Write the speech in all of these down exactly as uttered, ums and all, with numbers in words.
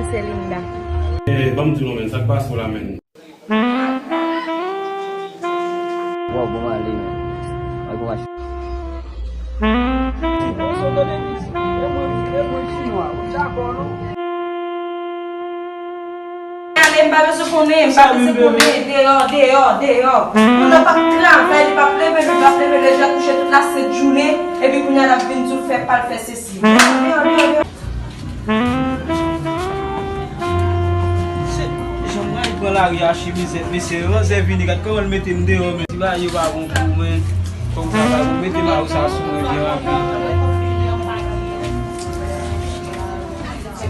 Se Linda. Eh, ban m di w non, menn, sa k pase w la, menn? Wow, bon, m ale, menn. Al bon mache. Ale, m pa bezwen konnen, m pa bezwen konnen, deyò, deyò, deyò. Moun nan p ap travay, li p ap leve, li p ap leve, deja kouche tout la sent jounen, epi kounye a l ap vin di w fè pa l fè sesi. Deyò, deyò, deyò, deyò. Se jan mwen pran lari a chimizèt, mesye, ranzè vini, gad kòman l mete m deyò, men. Ti bagay yo pa bon pou mwen. Fòk ou travay pou mete mari sa sou mwen byen rapid.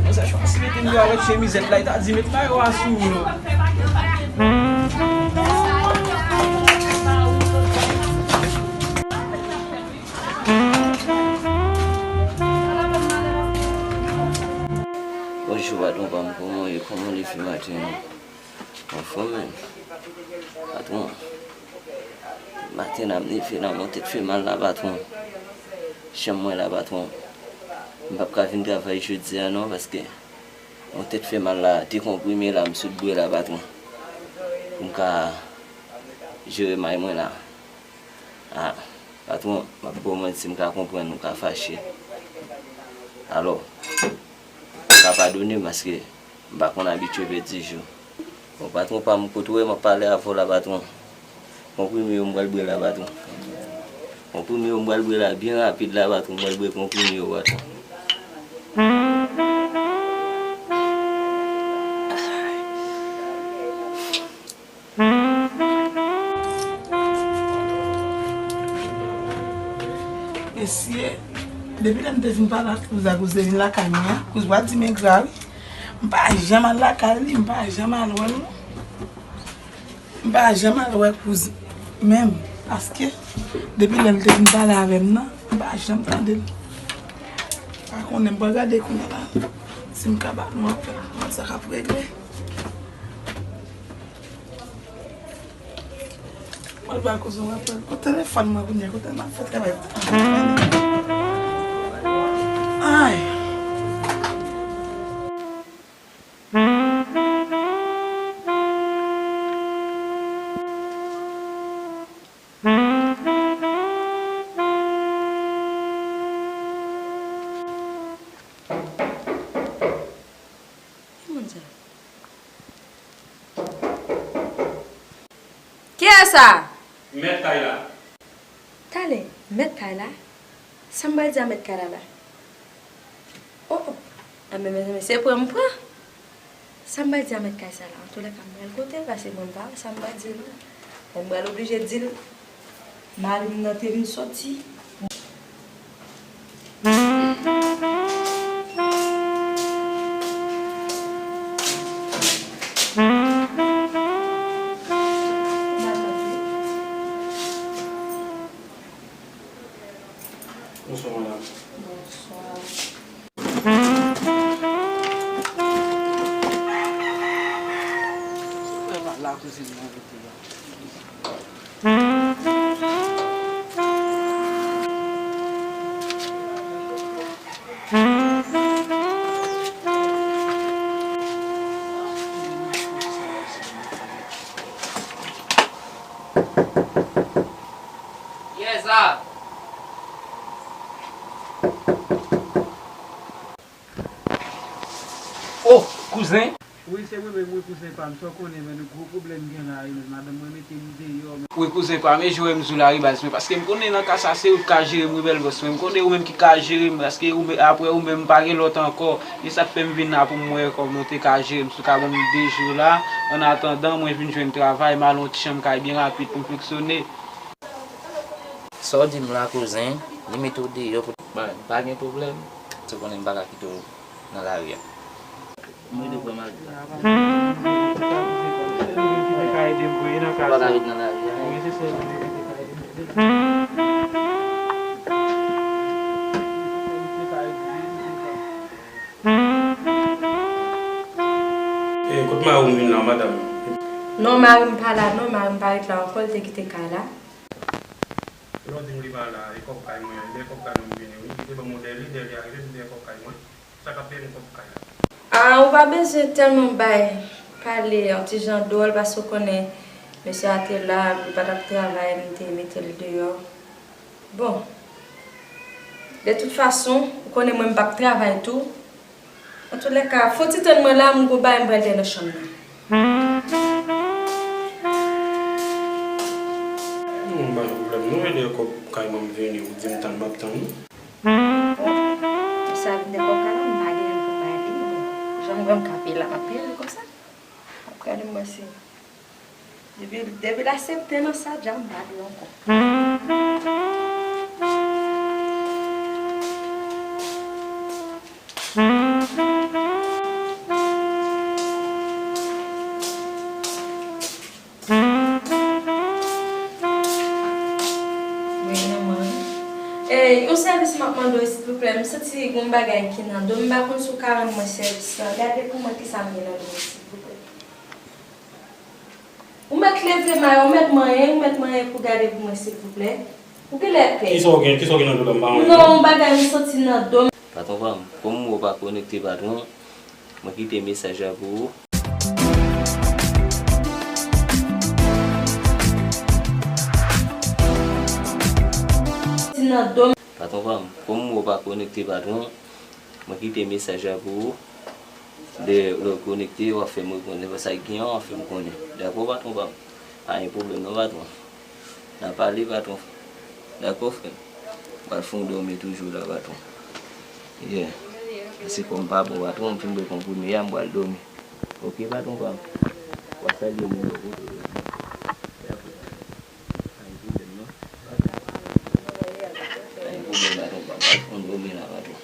Mwen sa chwazi mete m deyò avèk chemizèt la, li ta di met mayo a sou ou non. Bonjou, patwon pa m, kòman w ye? Kòman w leve maten an? Anfòm, menn. Patwon, maten n ap leve la, mwen tèt fè mal la, patwon. Chanm mwen la, patwon. M p ap ka vin travay jodi a non, paske mwen tèt fè mal la, de konprime la, m sot bwè la, patwon. Pou m ka jere may mwen la. Ah, patwon, m ap ba w manti, m ka konprann ou ka fache. Alò, ou ka padone m paske m pa konn abitye pèdi jou. Bon, patwon pa m, kote w wè m ap pale avè w la, patwon? Konprime yo m pral bwè la, patwon. Konprime yo m pral bwè la, byen rapid la, patwon, m pral bwè konprime yo, patwon. Mesye, depi lè m te fin pale ak kouzen, kouzen vin lakay mwen an, kouzen pa di men gra wi. M pa janm al lakay li, m pa janm al wè l non. M pa janm al wè kouzen menm, paske depi lè l te vin pale avè m nan, m pa janm tande l. Pa konnen, m pral gade kounye a la si m ka ba nou apèl, konn sa k ap regle. Mwen ba kouzen mwen pran telefòn mwen kounye a, kote m ap fè travay. Ay. Ki moun sa? Kiyès sa? Mèt kay la. Talè, mèt kay la? Sa m pral di a mèt kay la la? Oh, oh. Anben, mezanmi, se pran m pran. Sa m pral di a mèt kay sa la? Antoulèka, m pral kote l, paske mwen m pa wè sa m pral di l non. Mwen m pral oblije di l mari m nan te vin soti. Bonswa, madanm. Bonswa. Se kwè pa la kouzin nan rete la. Kiyès sa? Oh, kouzen! Wi, se mwen menm, wi, kouzen pa m. Sa w konnen, men, gwo pwoblèm gen la, wi, men, madanm mwen mete m deyò, men. Wi, kouzen pa m, e jan w wè m sou lari baz, men, paske m konnen nan ka sa, se ou k ka jere m, wi, bèl bòs mwen. M konnen ou menm ki ka jere m, paske ou menm, apre ou menm, m pa gen lòt ankò. E sa k fè m vin la pou m wè kòman w te ka jere m, si w ka ban m de jou la, annatandan mwen vin jwenn travay, m al yon ti chanm kay byen rapid pou m fonksyone. Sa w di m la, kouzen, li mete w deyò pou, bon, pa gen pwoblèm. Se w konnen m pa ka kite w nan lari a. Mwen de pran mal. Ou pa ka ret nan lari a. E, kot mari w vin la, madanm? Non, mari m pa la, non, mari m pa ret la ankò, l te kite kay la. Lè w di m li pa la, e kòb kay mwen an, li dèyè kòb kay mwen m vini wi. Li te ban m yon dèyè, li dèyè li arive, m dèyè kòb kay mwen. Sa k ap peye m kòb kay la? A, Ah, ou pa bezwen tèlman bay pale yon ti jan dwòl, paske w konnen mesye a te la, li pa t ap travay, m te mete l deyò. Bon, de tout fason, ou konnen mwen m p ap travay tou. Antoulèka, fò ti tann mwen la, m gon bagay m pral fè nan chanm nan. M pa gen pwoblèm non, e dèyè kòb kay mwen m vini, ou di m tann, m ap tann ou. Bon, sa vin dèyè kòb kay la, m pa gen pou bay li. Jan m wè m ka peye la, m ap peye l konsa. M ap gade m wè si Depi, depi l aksepte nan sa, dja m pa dwe ankò. Wi, manman. Ey, yon sèvis m ap mande w, silvouplè. M santi gon bagay ki nan do m, m pa konn si w ka rann mwen sèvis lan. Gade pou mwen kisa m gen nan do m, silvouplè. Ou mèt leve mayo, ou mèt manyen, ou mèt manyen pou gade pou mwen, silvouplè. Ou genlè pè. Kisa w gen, kisa w gen nan do la, m pa wè. Non, yon bagay m santi nan do m. Patwon pa m, kòm ou pa konekte, patwon, mwen kite mesaj la pou ou. Santi nan do m. Patwon pa m, kòm ou pa konekte, patwon, mwen kite mesaj la pou ou. Lè, lè w konekte, w ap fè m reponn. Lè sa k gen an, w ap fè m konnen. Dakò, patwon pa m? Pa gen pwoblèm non, patwon. N a pale, patwon. Dakò, frè m. M pral fè w dòmi toujou la, patwon. Yeah. Paske kò m pa bon, patwon, m fin bwè konprime a, m pral dòmi. Oke, patwon pa m. W a salye moun yo, oke? Dakò. Pa gen pwoblèm non. Pa gen pwoblèm, patwon, pa, pa fon dòmi la, patwon.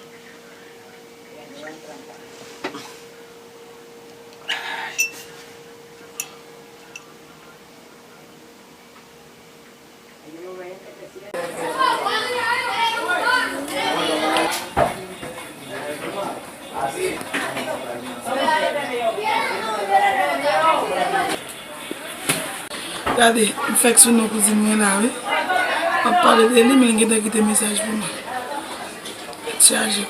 Gade, m fèk sou non kouzin mwen la, wi. M ap pale de li, men l gentan kite mesaj pou mwen. Tèt chaje.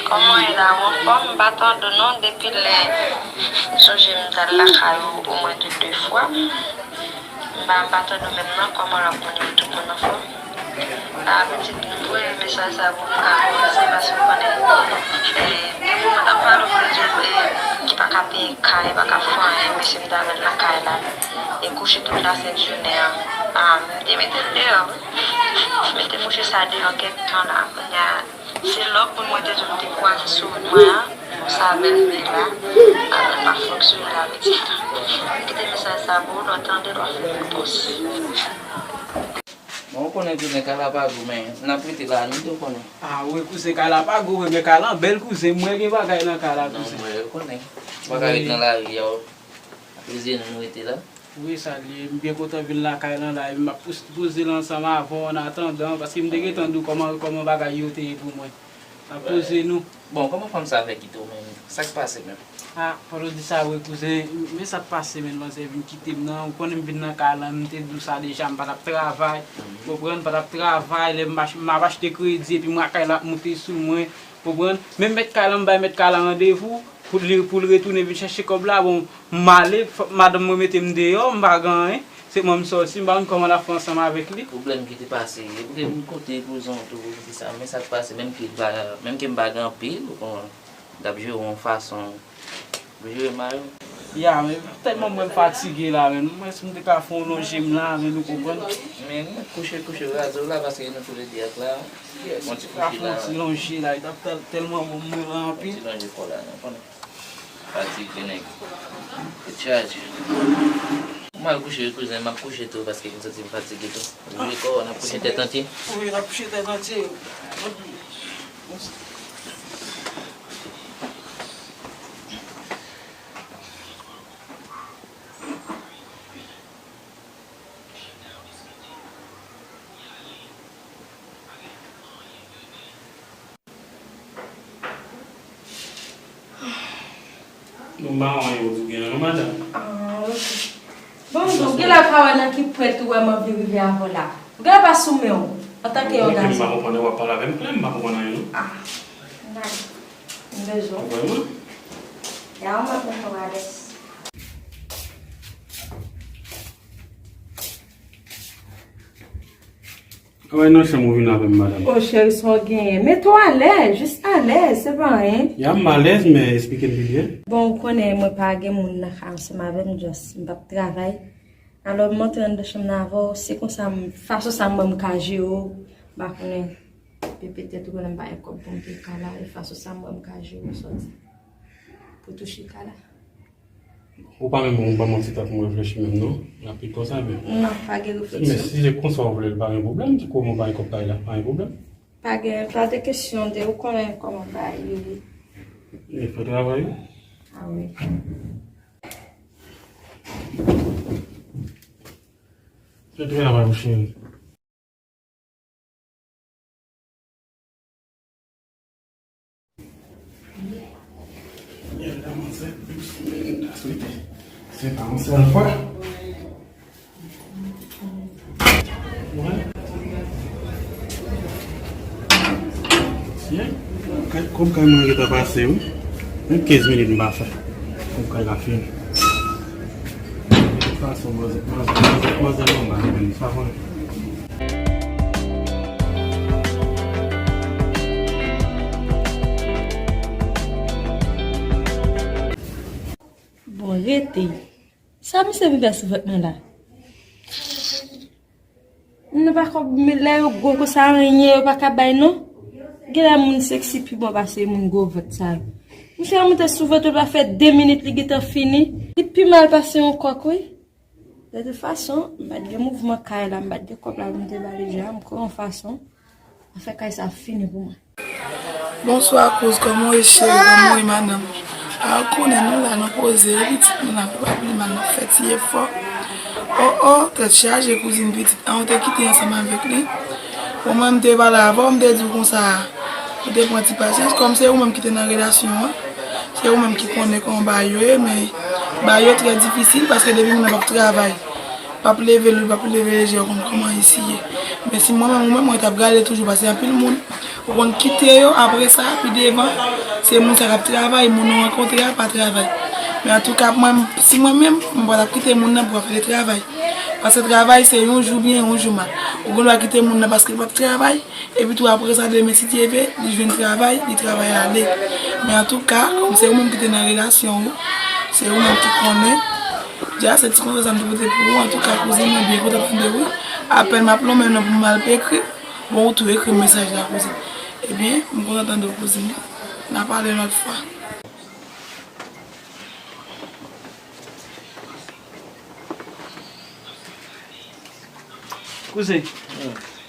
Kòman w ye la? Ou anfòm? M pa tande w non, depi lè m sonje m t al lakay ou omwen de de fwa. M pa, m pa tande w menm non, kòman w ap konnen tout moun anfòm? Ah, pitit, m voye mesaj sa pou m ka koze, paske w konnen, eh, depi mwen t ap pale w pou di w, eh, ki pa ka peye kay, pa ka fè anyen, mesye m t avè l nan kay la, e kouche tout lasent jounen an. Ah, m te mete l deyò, wi. M mete mouche sa deyò kèk tan la, kounye a, se lòk moun mwen te di w m te kwaze sou wout mwen an, pou sa avè l te la, ah, l pa fonksyone la, pitit. M kite mesaj sa pou w, lè w tande l, w a fè repons. Bon, ou konnen tounen Kalapago, men n ap rete la, nou tou konnen. Ah, wi, kouzen, Kalapago, wi, men kay lan bèl, kouzen. Mwen gen bagay nan kay la, kouzen. Non, mwen, ou konnen. Ou pa ka ret nan lari a, wi. Ap plezi nou, nou rete la. Wi, sa l ye. M byen kontan vin lakay lan la. M ap pous-, poze l ansanm avè w, an atandan, paske m te gentan di w kòman, kòman bagay yo te ye pou mwen. N ap poze nou. Bon, kòman fanm sa fè kite w menm? Sa k pase menm? Ah, fò w di sa vre, kouzen. Men sa k pase, men manzè vin kite m nan. Ou konnen m vin nan kay lan, m te di w sa deja, m pa t ap travay. Konprann, m pa t ap travay. Lè m ach-, m ap achte kredi, epi m lakay la ap moute sou mwen. Konprann? Menm mèt kay lan, m bay mèt kay lan randevou pou li, pou l retounen vin chèche kòb la. Bon, m ale, fòk madanm mwen mete m deyò, m pa gen anyen. Se mwen m sòti, m pa konn kòman l ap fè ansanm avèk li. Pwoblèm ki te pase, e pou ke m koute kouzen w tou, pou ki sa, men sa k pase, menm ke m pa, menm ke m pa gen anpil, ou konprann, m t ap jere w yon fason, pou jere mayo. Ya, men tèlman mwen fatige la, men mwen si m te ka fè yon lonje m la, men nou konprann. Men kouche, kouche raze w la, paske nou toulède ak la. Yes, m te ka fè yon ti lonje la, li t ap tèl-, tèlman bon pou mwen la anpil. Yon ti lonje kò la, nou konnen. Fatige nèg. Tèt chaje. M al kouche wi kouzen, m ap kouche tou paske m santi m fatige tou. Vye kò, n ap kouche tèt antye. Wi, n ap kouche tèt antye. Nou pa wè yon doubyen an non, madanm. Ah, ok. Bon, donk, gen lè pa wè nan ki pwen ou wè m anvi rive avè w la. Ou gen lè pa sou men w, antanke yon gason. Mwen menm m pa konprann lè w ap pale avè m klè, m pa konprann anyen non. Ah, m bezwen w. Ou kwè mwen? Ya, ou mèt mete w alèz. Anmwey, nan chanm ou vin avè m, madanm. O cheri, sa w genyen? Mete w alèz, jis alèz, se pa anyen. Ya, m alèz, men esplike m pi byen. Bon, ou konnen mwen pa gen moun nan kay ansanm avè m, just m p ap travay. Alò, m antre anndan chanm nan avè w, se konsa m, fason sa m wè m ka jere w, m pa konnen, pe petèt ou konnen m pa gen kòb pou m peye kay la, e fason sa m wè m ka jere w sòti pou touche kay la. Ou pa menm ban m yon ti tan pou m reflechi menm non. Rapid konsa, men. Non, pa gen refleksyon. Men si se konsa w vle l, pa gen pwoblèm. Di kòman w pa gen kòb kay la, pa gen pwoblèm. Pa gen, pa de kesyon de, ou konnen kòman bagay yo ye. E fè travay ou. A wi. Fè travay ou, cheri. Se pa yon sèl fwa. Kòb kay mwen gentan pase wi. Menm kenz minit m pa fè. Kòb kay la fini. De tout fason, manzè, manzè, manzè, manzè nòmal, men li pa konnen. Bon, rete. Sa misye vin fè sou vant mwen la? Nou pa konn, men lè yo gwo konsa, anyen yo pa ka bay non. Genlè moun seksi pi bon pase moun gwo vant sa yo. Misye ap monte sou vant ou, l pa fè de minit li gentan fini. Li pi mal pase yon kòk wi. De tout fason, m pa t gen mouvman kay la, m pa t gen kòb la pou m te ba li deja, m kwè yon fason. Afè kay sa ap fini pou mwen. Bonswa kouz, kòman w ye cheri, kòman w ye madanm? A ou konnen nou la, nou poze wi, pitit nou la, nou pa pi mal, n ap fè ti efò. O o, tèt chaje kouzin pitit an, ou te kite ansanm avèk li. Bon, mwen m te pale avè w, m te di w konsa, ou te pran ti pasyans, kòm se ou menm ki te nan relasyon an, se ou menm ki konnen kòman bagay yo ye, men bagay yo trè difisil paske depi moun nan p ap travay, p ap leve lou, p ap leve lejè, ou konn kòman isi ye. Men si mwen menm ou menm, mwen t ap gade toujou, paske anpil moun, ou konn kite yo, apre sa, pi devan, se moun sa k ap travay, moun ou rankontre a pa travay. Men antouka, mwen, si mwen menm, mwen pa t ap kite moun nan pou ap fè travay. Paske travay, se yon jou byen, yon jou mal. Ou gen dwa kite moun nan paske l p ap travay, epi tou apre sa, demen si Dye vle, li jwenn travay, li travay ale. Men antouka, kòm se ou menm ki te nan relasyon ou, se ou menm ki konnen. Dja se ti konsèy sa m te pote pou ou. Antouka, kouzin, mwen byen kontan tande w wi. Apèn m ap lonmen non pou m al ekri. Bon, ou tou ekri m mesaj la, kouzin. Ebyen, m kontan tande w, kouzin. N a pale yon lòt fwa. Kouzen,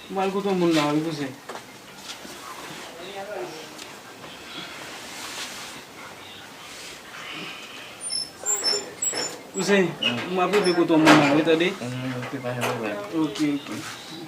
m al kote yon moun la wi, kouzen. Kouzen, m ap rive kote yon moun la wi, tande? Mm, ok, pa gen pwoblèm. Ok, ok.